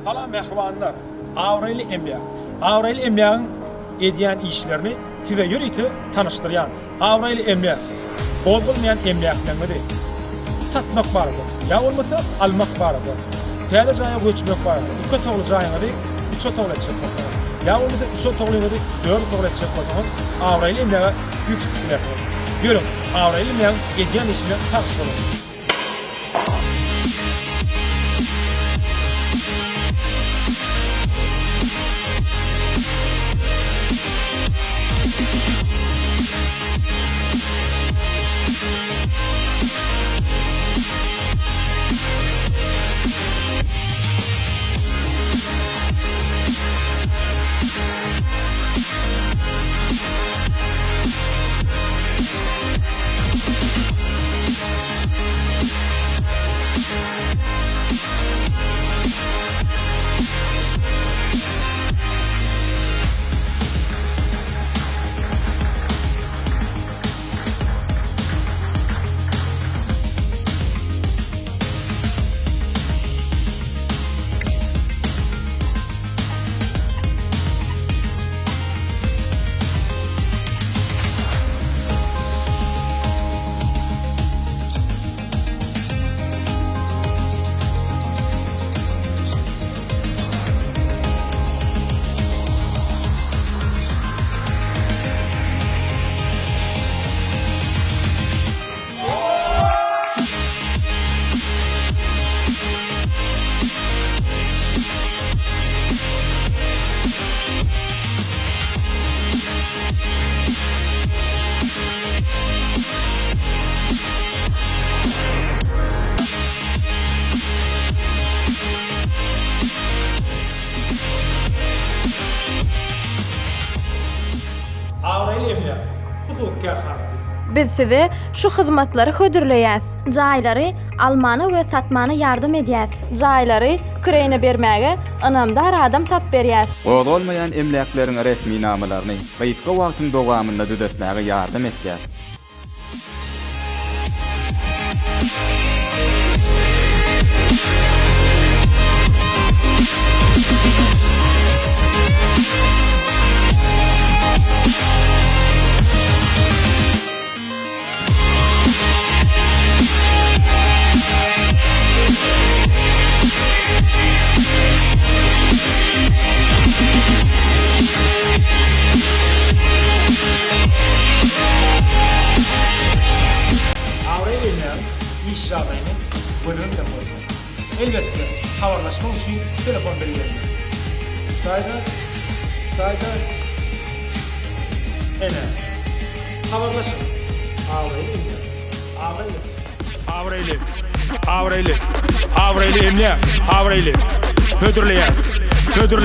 Salam mähribanlar! Abraýly emläk. Abraýly emlägiň edýän işlerini size ýörite tanyşdyrýan. Abraýly emläk, gozgalmaýan emläkleriňizi satmak barada, ýa bolmasa almak barada, täze jaýa göçmek barada, iki otagly jaýyňyzy üç otagly etjek bolsaňyz, ýa bolmasa üç otaglyňyzy dört otagly etjek bolsaňyz, Abraýly emläge ýüz tutup bilersiňiz. Ýörüň, Abraýly emlägiň edýän işi bilen tanyş boluň! Abraýly emläk hususy kärhanasy. Biz size şu hyzmatlary hödürleýäs. Jaýlary almana we satmana ýardam edýäs. Jaýlary kireýine bermäge ynamdar adam tap berýäs. Gozgalmaýan emläkleriň resminamalaryny gysga wagtyň dowamynda düzetmäge ýardam etýär. Abraý gelýän iş ýagdaýyny gözüň bilen görmek. Elbetde, habarlaşmak üçin telefon belgilerine. Ştaýda, Ştaýda, Ene. Habarlaşyň. Abraýly emläk. Abraýly. Abraýly. Abraýly. Abraýly emläk. Abraýly. Hödürleýäris. Hödürleýäris.